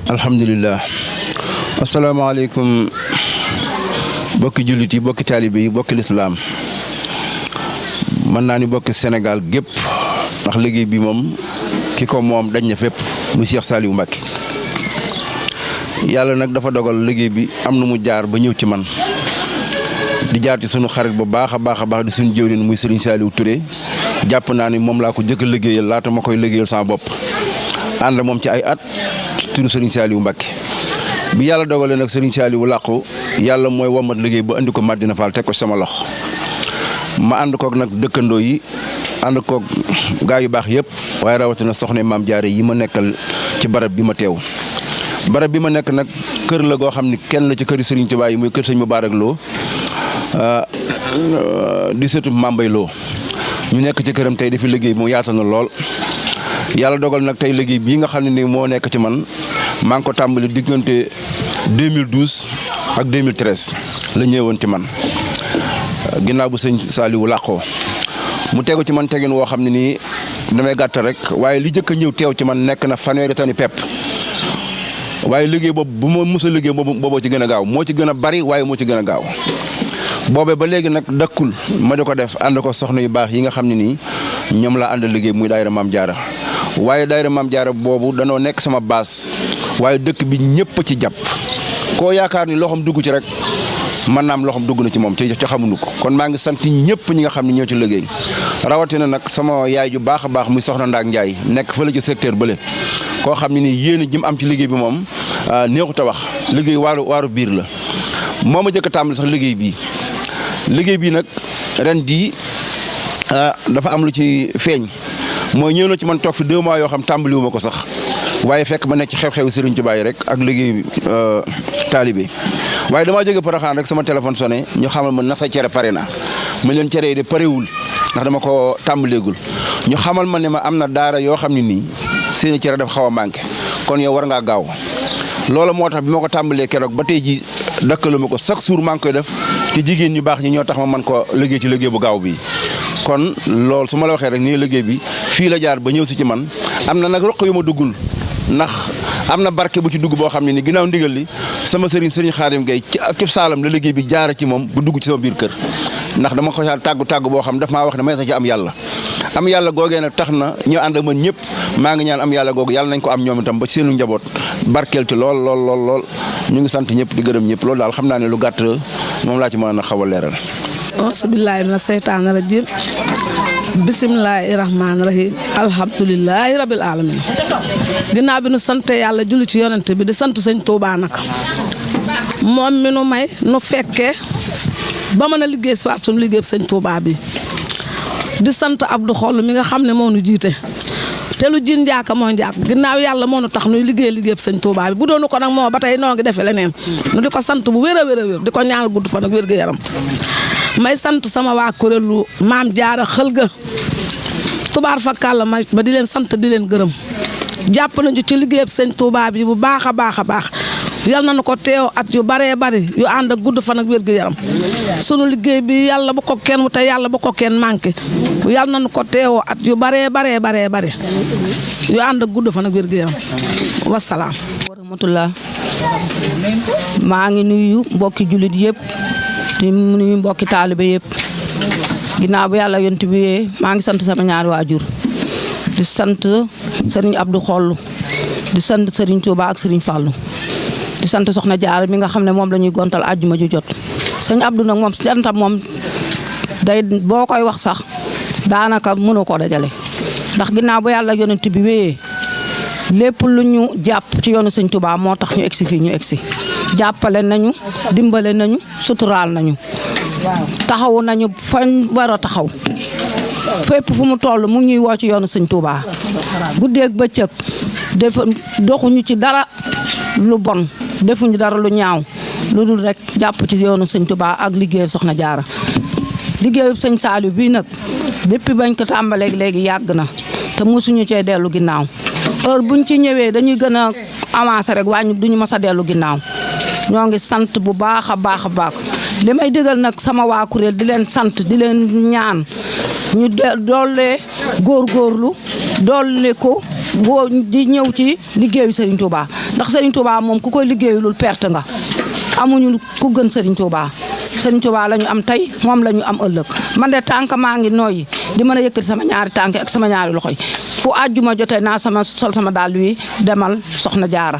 alhamdulillah asalaamaaleykum bokki jullit yi bokki taalibe yi bokki lislaam mën naa ni bokki Sénégal gépp ndax liggéey bi moom ki ko moom dañ na fépp muy Cheikh Saliou Mbacké yàlla nag dafa dogal liggéey bi am na mu jaar ba ñëw ci man di jaar ci sunu xarit bu baax a baax di suñu jëwriñ muy Serigne Saliou Touré jàpp naa ni moom laa ko jëkk a liggéeyal laata ma koy liggéeyal sama bopp ànd moom ci ay at turu Serigne Saliou Mbacké bi yàlla dogalee nag Serigne Saliou làqu yàlla mooy womat liggéey ba andi ko Madina Fall teg ko sama loxo ma ànd koog nag dëkkandoo yi ànd koog gaa yu baax yëpp waaye rawatina soxna maam jaare yi ma nekkal ci barab bi ma teew barab bi ma nekk nag kër la goo xam ni kenn la ci këri Serigne Touba yi muy kër sëñ Moubarak Lo di sëtu Mambay Lo ñu nekk ci këram tey dafi liggéey mu yaata na lool yàlla dogal nag tey liggéey bii nga xam ne ni moo nekk ci man maa ngi ko tàmbali diggante 2012 ak 2013 la ñëwoon ci man ginnaaw bu sëñ Saliou làqoo mu tegu ci man tegin woo xam ne nii damay gàttal rek waaye li jëkk a ñëw teew ci man nekk na fanweeri toni pepp waaye liggéey boobu bu ma mos a liggéey booboo ci gën a gaaw moo ci gën a bari waaye moo ci gën a gaaw boobee ba léegi nag dakkul ma di ko def ànd ko soxna yu baax yi nga xam ne nii ñoom laa ànd liggéey muy daayira Maam Jaara waaye daayira Maam Jaara boobu danoo nekk sama baas waaye dëkk bi ñëpp ci jàpp koo yaakaar ni loxoom dugg ci rek man naam loxoom dugg na ci moom ci xamuñu ko kon maa ngi sant ñëpp ñi nga xam ne ñoo ci liggéey rawatina nag sama yaay ju baax a baax muy soxna Ndaak Njaay nekk fële ci secteur bële koo xam ne nii yéen a jëm am ci liggéey bi moom neexut a wax liggéey waaru biir la moo ma jëkk a tàmbali sax liggéey bii nag ren jii dafa am lu ci feeñ mooy ñëw na ci man toog fi 2 mois yoo xam tàmbaliwuma ko sax waaye fekk ma nekk ci xew-xewi Serigne Touba yi rek ak liggéey taalibe waaye damaa jóge Porokhane rek sama téléphone sonné ñu xamal ma na sa cere pare na ma leen cere yi de parewul ndax dama ko tàmbaleegul ñu xamal ma ne ma am na daara yoo xam ne nii seeni cere dafa xaw a manqué kon yow war ngaa gaaw loolu moo tax bi ma ko tàmbalee keroog ba tey ji dakkaluma ko chaque jour maa ngi koy def ci jigéen ñu baax ñi ñoo tax ma mën ko liggéey ci liggéey bu gaaw bi kon loolu su ma la waxee rek nii liggéey bi fii la jaar ba ñëw si ci man am na nag roq yu ma duggul ndax am na barke bu ci dugg boo xam ne ni ginnaaw ndigal li sama sëriñ Xaadim Gay ci saalam la liggéey bi jaara ci moom bu dugg ci sama biir kër ndax dama ko saal tàggu boo xam daf maa wax ne may sa ci am yàlla googee nag tax na ñu ànd ak man ñëpp maa ngi ñaan am yàlla googu yàlla nañ ko am ñoom itam ba seenu njaboot barkeel ci lool ñu ngi sant ñëpp di gërëm ñëpp loolu daal xam naa ne lu gàtt moom laa ci mën a xaw a leeral. bismillaahi mina seytaani rajiim bismillaahi rahmaani rahiim alhamdulillaahi rabbil aalamiin ginnaaw bi nu sante yàlla julli ci yonent bi di sant sëñ Tuubaa nag moom mi nu may nu fekkee ba mën a liggéey si waat suñu liggéey sëñ Tuubaa bi di sant Abdou Kholle mi nga xam ne moo nu jiite te lu jiin njaaka moo njaak ginnaaw yàlla moo nu tax nuy liggéey sëñ Tuubaa bi bu doonu ko nag moo ba tey noo ngi defe leneen nu di ko sant bu wér a wér di ko ñaanal gudd fan ak wér gu yaram may sant sama waa kuréelu Maam Jaara xël ga tubaar fakkàlla ma di leen sant di leen gërëm jàpp nañu ci liggéey sëñ Tuubaa bi bu baax a baax yal nañu ko teew at yu baree bari yu ànd ak gudd fan ak wér gu yaram sunu liggéey bi yàlla bu ko kenn mu te yàlla bu ko kenn manqué yal nañu ko teewoo at yu baree bari yu ànd ak gudd fan ak wér gu yaram wasalaam. wa rahmatullah maa ngi nuyu mbokki jullit yëpp di nuyu mbokki taalibe yëpp ginnaaw bu yàlla yonent bi maa ngi sant sama ñaari waajur di sant Serigne Abdou Kholle di sant Serigne Touba ak Serigne Fallou di sant soxna Jaara mi nga xam ne moom la ñuy gontal àjjuma ju jot sëñ Abdou nag moom santam moom day boo koy wax sax daanaka mënoo koo dajale ndax ginnaaw bu yàlla yonent bi wéyee lépp lu ñu jàpp ci yoonu sëñ Touba moo tax ñu egsi fii ñu egsi jàppale nañu dimbale nañu suturaal nañu taxawu nañu fañ war a taxaw fépp fu mu toll mu ngi ñuy woo ci yoonu sëñ Touba guddeeg bëccëg doxuñu ci dara lu bon defuñu dara lu ñaaw lu dul rek jàpp ci yoonu sëñ Touba ak liggéey soxna Jaara liggéeyu sëñ Saliou bii nag depuis bañ ko tàmbaleeg léegi yàgg na te mosuñu cee dellu ginnaaw heure buñ ci ñëwee dañuy gën a avancer rek waaye duñu mës a dellu ginnaaw ñoo ngi sant bu baax a baax li may digal nag sama waa kuréel di leen sant di leen ñaan ñu doole góorgóorlu doole ko boo di ñëw ci liggéeyu Serigne Touba ndax Serigne Touba moom ku koy liggéeyulul perte nga amuñu ku gën Serigne Touba Serigne Touba la ñu am tey moom la ñu am ëllëg man de tànk maa ngi nooyi di mën a yëkkati sama ñaari tànk ak sama ñaari loxo yi fu àjjuma jotee naa sol sama dàll wi demal Soxna Jaara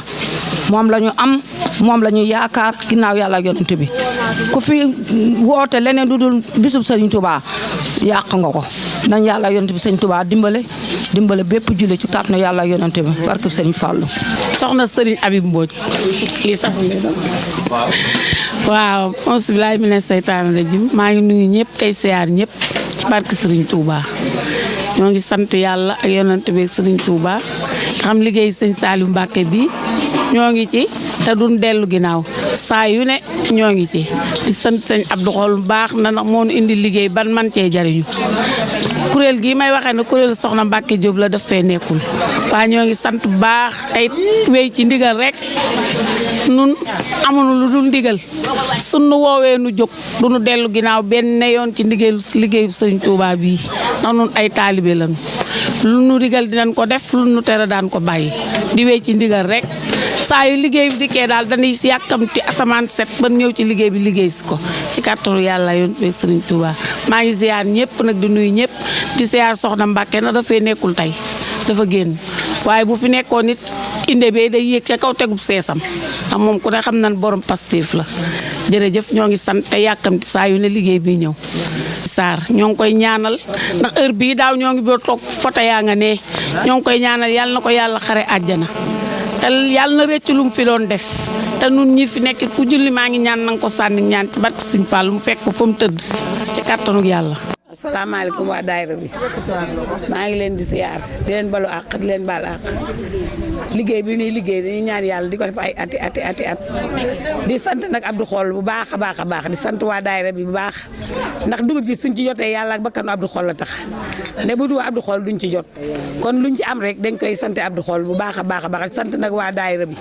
moom la ñu am moom la ñu yaakaar ginnaaw yàlla ak yonent bi ku fi woote leneen du dul bisub Serigne Touba yàq nga ko nañ yàlla ak yonent bi Serigne Touba dimbale bépp julli ci kàttanu yàlla ak yonent bi barke Serigne Fallou. soxna Serigne Habib Mbodj lii sax waaw auzu billaahi mina seytaani rajiim maa ngi nuyu ñëpp tey siyaar ñëpp ci barke Serigne Touba ñoo ngi sant yàlla ak yonent bi Serigne Touba xam liggéey sëñ Saliou Mbacké bi ñoo ngi ci te duñ dellu ginnaaw saa yu ne ñoo ngi ci di sant sëñ Abdou Kholle bu baax na ndax moo nu indi liggéey ban man cee jariñu kuréel gii may waxee ne kuréel soxna Mbacké Diop la daf fee nekkul waaye ñoo ngi sant bu baax tey wéy ci ndigal rek nun amuñu lu dul ndigal sunu woowee nu jóg du nu dellu ginnaaw benn yoon ci liggéeyu Serigne Touba bii ndax nun ay taalibe lañu lu nu digal dinañ ko def lu nu tere daan ko bàyyi di wéy ci ndigal rek saa yu liggéey bi dikkee daal dañuy si yàkkamti asamaan set ban ñëw ci liggéey bi liggéey si ko ci kàttanu yàlla yoon bi Serigne Touba maa ngi ziar ñëpp nag di nuyu ñëpp di ziar soxna Mbacké na dafay nekkul tey dafa génn waaye bu fi nekkoon nit inde bee day yéeg ca kaw tegub seesam xam moom ku ne xam nañ borom Pastef la jërëjëf ñoo ngi sant te yàkkamti saa yu ne liggéey bi ñëw Sarr ñoo ngi koy ñaanal ndax heure bii daaw ñoo ngi boo toog foto yaa nga ne ñoo ngi koy ñaanal yàlla na ko yàlla xare àjjana te yàlla na rëcc lu mu fi doon def te nun ñi fi nekk ku julli maa ngi ñaan nanga ko sànni ñaan ci barke Sëñ Fall mu fekk ko fa mu tëdd ci kàttanu yàlla. asalaamaaleykum waa daayira bi maa ngi leen di siyaar di leen balu àq di leen baal àq liggéey bi ñuy liggéey dañuy ñaan yàlla di ko def ay ati at di sant nag Abdou Kholle bu baax a baax di sant waa daayira bi bu baax ndax dugub ji suñ ci jotee yàlla ak bakkanu Abdou Kholle la tax ne bu du Abdou Kholle duñ ci jot kon luñ ci am rek dañ koy sant Abdou Kholle bu baax a baax di sant nag waa daayira bi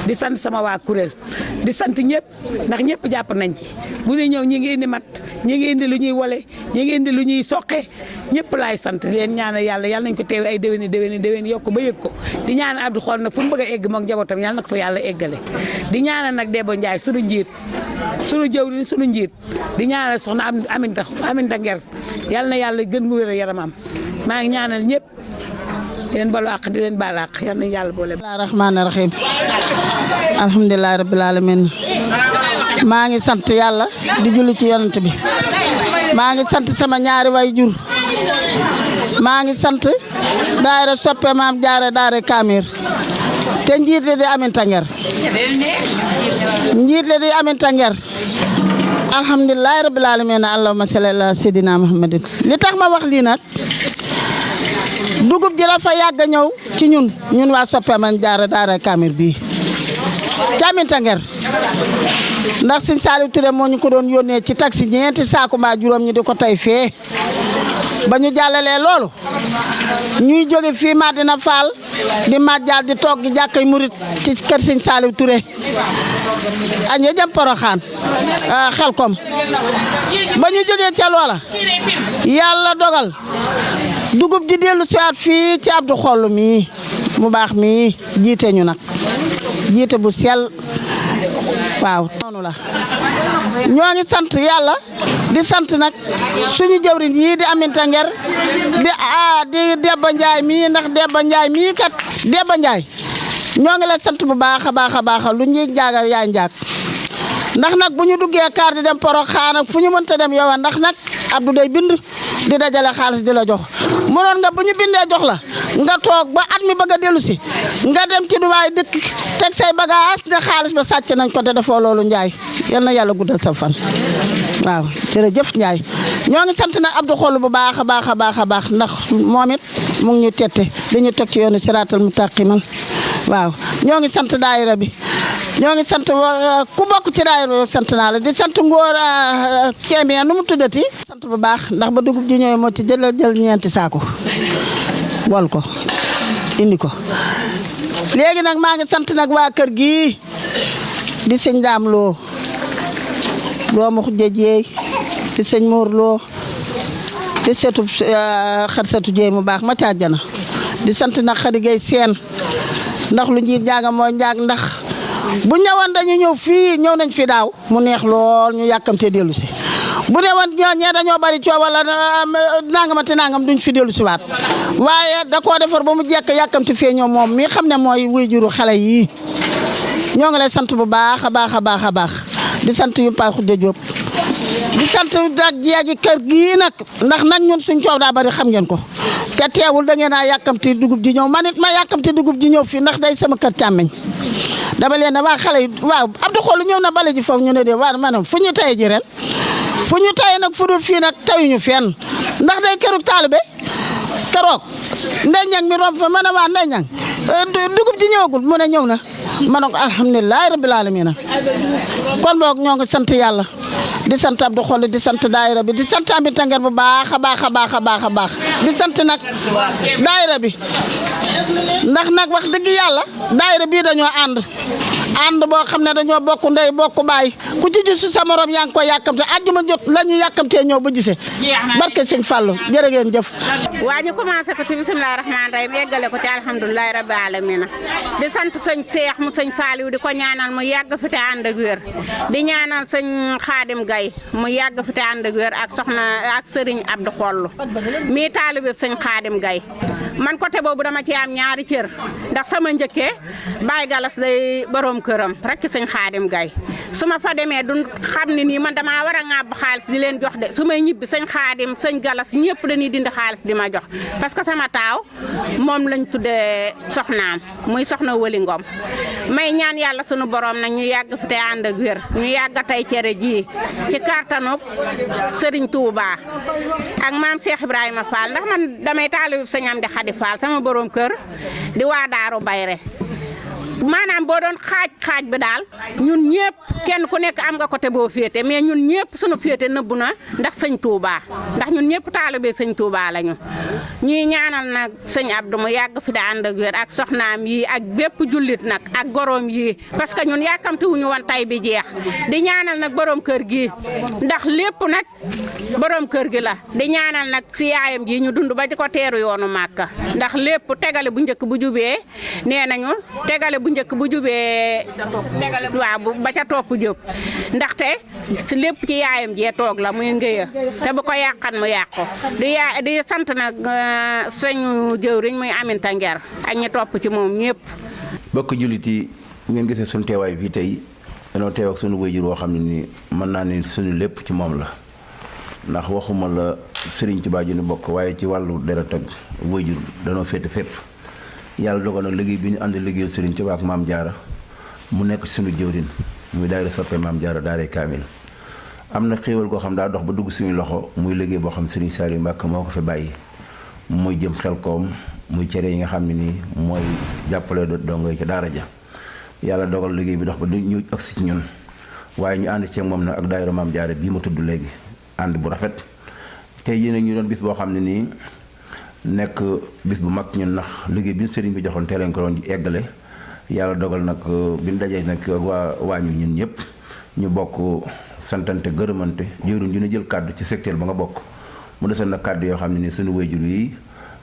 di sant sama waa kuréel di sant ñëpp ndax ñëpp jàpp nañ ci bu ñuy ñëw ñi ngi indi mat ñi ngi indi lu ñuy wole ñi ngi indi lu ñuy soqe ñëpp laay sant di leen ñaanal yàlla nañ ko teewe ay déwéni yokk ba yëg ko di ñaanal Abdou Kholle nag fu mu bëgg a egg moom njabootam yàlla na ko fa yàlla eggale di ñaanal nag Debbo Ndiaye sunu njiit sunu jëwriñ sunu njiit di ñaanal soxna Aminta Nger yàlla na yàlla gën mu wér yaramam maa ngi ñaanal ñëpp di leen balu àq di leen baal àq yàlla nañ yàlla boole. bismillaahi rahmaani rahiim alhamdulillaahi rabbil aalamiin maa ngi sant yàlla di julli ci yonent bi maa ngi sant sama ñaari way jur maa ngi sant daayira soppe maam jaare daare Kamir te njiit le di Aminta Nger alhamdulillahi rabbil alamin allahumma salli ala sayyidina muhammadin li tax ma wax lii nag dugub ji dafa yàgg ñëw ci ñun waa soppe maam jaare daare Kamir bii te Aminta Nger ndax Sëñ Saliou Touré moo ñu ko doon yónnee ci taxi ñeenti saako mbaa juróom ñi di ko tey fee ba ñu jàllalee loolu ñuy jóge fii Madina Fall di majjal di toog gi jàkkay murit ci kër Sëñ Saliou Touré añee jëm Poroxaan Xelkom ba ñu jógee ca loola yàlla dogal dugub ji dellu siwaat fii ci Abdou Kholle mii mu baax mii jiite ñu nag jiite bu sell waaw noonu la ñoo ngi sant yàlla di sant nag suñu jëwriñ yii di Aminta Nger di Debbo Ndiaye mii ndax Debbo Ndiaye mii kat Debbo Ndiaye ñoo ngi la sant bu baax a baax lu ñuy jaagal yaay njaag ndax nag bu ñu duggee kaar di dem Porokhane ak fu ñu mënta dem yow ndax nag Abdou day bind di dajale xaalis di la jox mënoon nga bu ñu bindee jox la nga toog ba at mi bëgg a dellu si nga dem ci Dubaay dëkk teg say bagage ne xaalis ba sàcc nañ ko te defoo loolu Ndiaye yal na yàlla guddal sa fan waaw jërëjëf Ndiaye ñoo ngi sant nag Abdou Kholle bu baax a baax ndax moom it mu ngi ñu tette dañu teg ci yoonu siraatal mustaqiim waaw ñoo ngi sant daayira bi ñoo ngi sant ku bokk ci daayira bi sant naa la di sant ngóor Kémien nu mu tuddati sant bu baax ndax ba dugub ji ñëwee moo ci jël ñeenti saako wol ko indi ko léegi nag maa ngi sant nag waa kër gi di sëñ Daam Lo doomu Xujja Jeey di sëñ Moor Lo di setu xar setu Jeey mu baax ma ca àjjana di sant nag Khady Gueye seen ndax lu njiit njaaga mooy njaag ndax bu ñëwoon dañu ñëw fii ñëw nañ fi daaw mu neex lool ñu yàkkamtee dellu si bu ne woon ñee dañoo bari coow wala nangamati nangam duñ fi dellu si waat waaye da koo defar ba mu jekk yàkkamti fee ñëw moom mi xam ne mooy waajuru xale yii ñoo ngi lay sant bu baax a baax a baax a baax di sant yu Paa Khoudia Diop di sant nag jeegi kër gii nag ndax nag ñun suñ coow daa bari xam ngeen ko te teewul da ngeen a yàkkamti dugub ji ñëw man it ma yàkkamti dugub ji ñëw fii ndax day sama kër càmmeñ dama leen ne waa xale yi waaw Abdou Kholle ñëw na bale ji foofu ñu ne de waa maanaam fu ñu taye ji ren fu ñu taye nag fu dul fii nag tayuñu fenn ndax day kërug taalibe keroog ndey ñang mi romb fa ma ne waa ndey ñang dugub ji ñëwagul mu ne ñëw na ma ne ko alhamdulilah rabbil alamin kon boog ñoo ngi sant yàlla di sant Abdou Kholle di sant daayira bi di sant Ami Tanger bu baax a baax a baax a baax a baax di sant nag daayira bi ndax nag wax dëgg yàlla daayira bii dañoo ànd boo xam ne dañoo bokk ndey bokk baay ku ci gisu sa morom yaa ngi koy yàkkamte àjjuma jot la ñu yàkkamtee ñëw ba gisee barke sëñ Fallou jërë ngeen jëf. waa ñu commencé ko ci bisimilah rahmaani rahim eggale ko ci alhamdulilah rabbi alamina di sant sëñ Seex mu sëñ Saaliw di ko ñaanal mu yàgg fi te ànd ak wér di ñaanal sëñ Xaadim Gay mu yàgg fi te ànd ak wér ak soxna ak Serigne Abdou Kholle mii taalibe sëñ Xaadim Gay man côté boobu dama ci am ñaari cër ndax sama njëkkee Baye Galas day borom këram rek sëñ Xaadim Gay su ma fa demee du xam ne nii man damaa war a ŋàbb xaalis di leen jox de su may ñibbi sëñ Xaadim sëñ Galas ñëpp dañuy dindi xaalis di ma jox parce que sama taaw moom lañ tuddee soxnaam muy soxna Wali Ngom may ñaan yàlla sunu borom nag ñu yàgg fi te ànd ak wér ñu yàgg tey cere ji ci kartanuk Serigne Touba ak maam Cheikh Ibrahima Fall ndax man damay taalibu sëñ Amdi Xadi Fall sama borom kër di waa Daaru Bayre maanaam boo doon xaaj bi daal ñun ñëpp kenn ku nekk am nga côté boo féete mais ñun ñëpp sunu féete nëbbu na ndax sëñ Touba ndax ñun ñëpp taalibe sëñ Touba lañu ñuy ñaanal nag sëñ Abdou mu yàgg fi da ànd ak wér ak soxnaam yi ak bépp jullit nag ak goroom yi parce que ñun yàkkamti wuñu woon tay bi jeex di ñaanal nag borom kër gi ndax lépp nag borom kër gi la di ñaanal nag si yaayam ji ñu dund ba di ko teeru yoonu Màkka ndax lépp tegale bu njëkk bu jubee nee nañu tegale bu njëkk bu jubee waaw ba ca topp jóg ndaxte si lépp ci yaayam jee toog la muy ngëya te bu ko yàqan mu yàqu di sant nag sëñ jëwriñ muy Aminta Nger ak ñi topp ci moom ñëpp. bokk jullit yi ngeen gisee sunu teewaay fii tey dañoo teew ak sunu wayjur woo xam ne nii mën naa ne sunu lépp ci moom la ndax waxuma la Serigne ci baaju ni bokk waaye ci wàllu deret ak wayjur danoo féete fépp. yàlla dogal nag liggéey bi ñu ànd liggéeyal Serigne Touba ak Maam Jaara mu nekk ci sunu jëwrin muy daayira soppe Maam Jaara daaray kaamil am na xéewal goo xam daa dox ba dugg suñu loxo muy liggéey boo xam Serigne Saliou Mbacke moo ko fi bàyyi muy jëm Xelkom muy cere yi nga xam ne nii mooy jàppale dongo yi ci daara ja yàlla dogal liggéey bi dox ba ñu agsi ci ñun waaye ñu ànd ceeg moom nag ak daayira Maam Jaara bii ma tudd léegi ànd bu rafet tey yéen a ñu doon bis boo xam ne nii nekk bis bu mag ñun ndax liggéey bi sëriñ bi joxoon tey lañ ko doon eggale yàlla dogal nag bi ñu dajee nag waa ñu ñun ñëpp ñu bokk santante gërëmante jëruñ ju ne jël kàddu ci secteur ba nga bokk mu desoon nag kàddu yoo xam ne nii suñu wayjur yi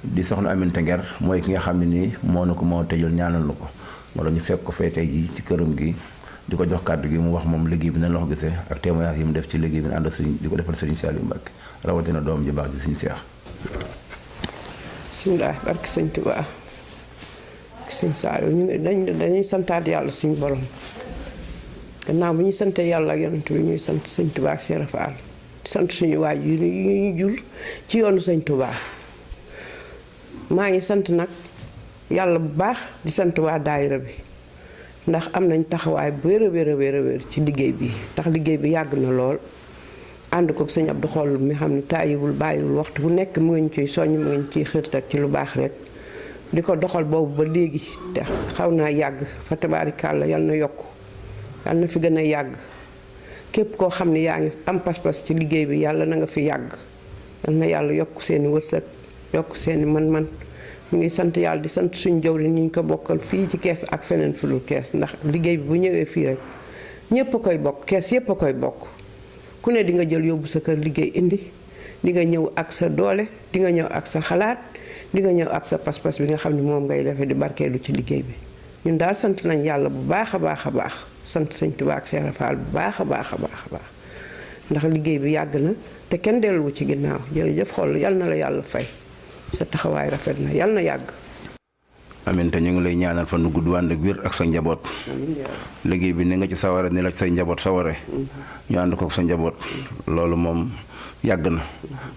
di soxna Aminta Nger mooy ki nga xam ne nii moo na ko moo tëjal ñaanal na ko wala ñu fekk ko fee tey ji ci këram gi di ko jox kàddu gi mu wax moom liggéey bi nañ la ko gisee ak témoignage yi mu def ci liggéey bi ànd sëriñ di ko defal sëriñ Saliou Mbacke rawatina doom ji baax ji suñu seex. bisimilah barke sëñ Tuubaa sëñ Saliou ñu dañuy santaat yàlla suñu borom gannaaw bu ñuy sante yàlla ak yonent bi ñuy sant sëñ Tuubaa ak Cheikh Fall di sant suñu waaj yu ñuy jul ci yoonu sëñ Tuubaa maa ngi sant nag yàlla bu baax di sant waa daayira bi ndax am nañ taxawaay bu wér ci liggéey bi ndax liggéey bi yàgg na lool ànd ko sëñ Abdou Kholle mi xam ne tàyyiwul bàyyiwul waxtu bu nekk mu ngi ñu ciy soññ mu ngi ñu ciy xërtal ci lu baax rek di ko doxal boobu ba léegi te xaw naa yàgg fa tabaarikàlla yal na yokk yal na fi gën a yàgg képp koo xam ne yaa ngi am pas-pas ci liggéey bi yàlla na nga fi yàgg yal na yàlla yokk seeni wërsëg yokk seeni man-man ñu ngi sant yàlla di sant suñu jawriñ ñu ko bokkal fii ci kees ak feneen fu dul kees ndax liggéey bi bu ñëwee fii rek ñépp a koy bokk kees yépp a koy bokk ku ne di nga jël yóbbu sa kër liggéey indi di nga ñëw ak sa doole di nga ñëw ak sa xalaat di nga ñëw ak sa pas-pas bi nga xam ne moom ngay defee di barkeelu ci liggéey bi ñun daal sant nañ yàlla bu baax a baax a baax sant sëñ Tuubaa ak Cheikh Fall bu baax a baax a baax a baax ndax liggéey bi yàgg na te kenn delluwu ci ginnaaw jërëjëf Kholle yal na la yàlla fay sa taxawaay rafet na yal na yàgg. amiin te ñu ngi lay ñaanal fan nu gudd ànd ak wér ak sa njaboot liggéey bi ni nga ci saware ni la say njaboot saware ñu ànd ko sa njaboot loolu moom yàgg na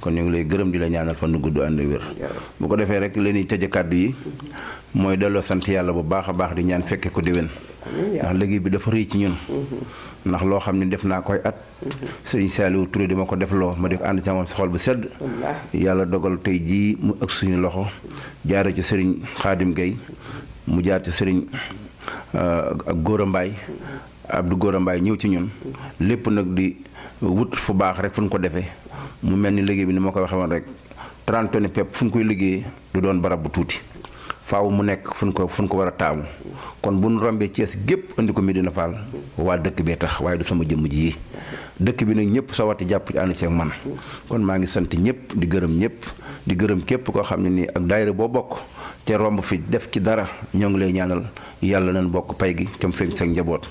kon ñu ngi lay gërëm di la ñaanal fan nu gudd ànd ak wér bu ko defee rek leen tëje kàddu yi mooy delloo sant yàlla bu baax a baax di ñaan fekke ko déwén ndax liggéey bi dafa rëy ci ñun ndax loo xam ne def naa koy at sëñ Saliou Touré di ma ko def loo ma def ànd ca moom si xol bu sedd yàlla dogal tey jii mu ëgg suñu loxo jaare ci sëriñ Xaadim Gueye mu jaar ci sëriñ ak Góora Mbaay Abdou Góora Mbaay ñëw ci ñun lépp nag di wut fu baax rek fu ñu ko defee mu mel ni liggéey bi ni ma ko waxee woon rek 30 tonnes pepp fu ñu koy liggéeyee du doon barab bu tuuti faaw mu nekk fu ñu ko war a taamu kon bu ñu rombee Thiès gépp indi ko Medina Fall waa dëkk bee tax waaye du sama jëmm ji yi dëkk bi nag ñëpp sa wati jàpp ci ànd ci ak man kon maa ngi sant ñëpp di gërëm ñëpp di gërëm képp koo xam ne nii ak daayira boo bokk te romb fi def ci dara ñoo ngi lay ñaanal yàlla nañ bokk pay gi tam feeñ sa njaboot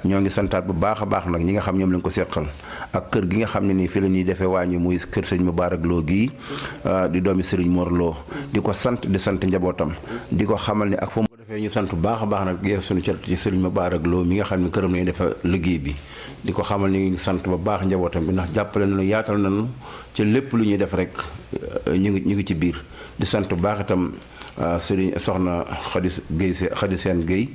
ñoo ngi santaat bu baax a baax nag ñi nga xam ñoom lañ ko seqal ak kër gi nga xam ne nii fi la ñuy defee waañu muy kër sëñ Mubaarak Lo gii di doomi Serigne Mor Lo di ko sant di sant njabootam di ko xamal ni ak fu mu defee ñu sant bu baax a baax nag yees suñu cant ci Serigne Mubaarak Lo mi nga xam ne këram lañuy defa liggéey bi di ko xamal ni ngi sant ba baax njabootam bi ndax jàppale nañu yaatal nañu ci lépp lu ñuy def rek ñu ngi ci biir di sant bu baax itam Serigne soxna Khady Sène Gueye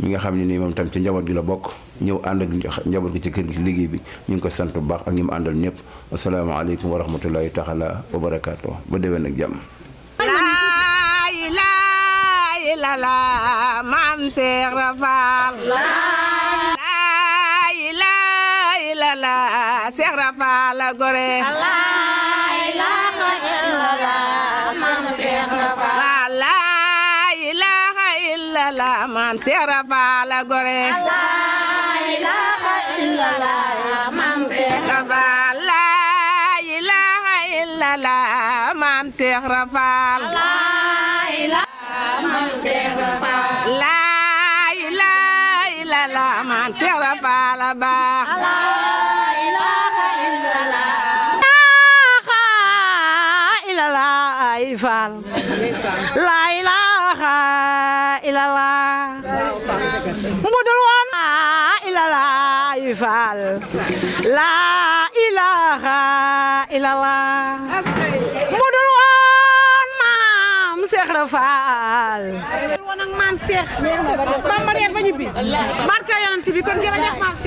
mi nga xam ne nii moom tam ci njaboot gi la bokk ñëw ànd ak njaboot gi ci kër gi liggéey bi ñu ngi ko sant bu baax ak ñi mu àndal ñëpp asalaamaaleykum wa rahmatullahi taala wa barakaatu ba déwén ak jàmm. laa ilaaha illallaah maam Cheikh Rafal. laa ilaaha illallaah Cheikh Rafal gore. laa ilaaha illallaah maam Cheikh Rafal. laa ilaaha illallaah maam Cheikh Rafal gore. laa ilaaha illallaah maam Cheikh Rafal. laa ilaaha illallaah maam Cheikh Rafal. laa ilaaha maam Cheikh Rafal. laa ilaaha illallaah maam Cheikh Rafal baax. laa ilaaha illallaah. ay Fall. laa ilaaha illallaah. mbudul woon illallaah ay Fall. laa ilaaha illallaah. mbudul woon maam Cheikh Rafal. woon ak maam Cheikh. ba ma reer ba ñibbi. barke yonent bi kon jërëjëf maam Cheikh.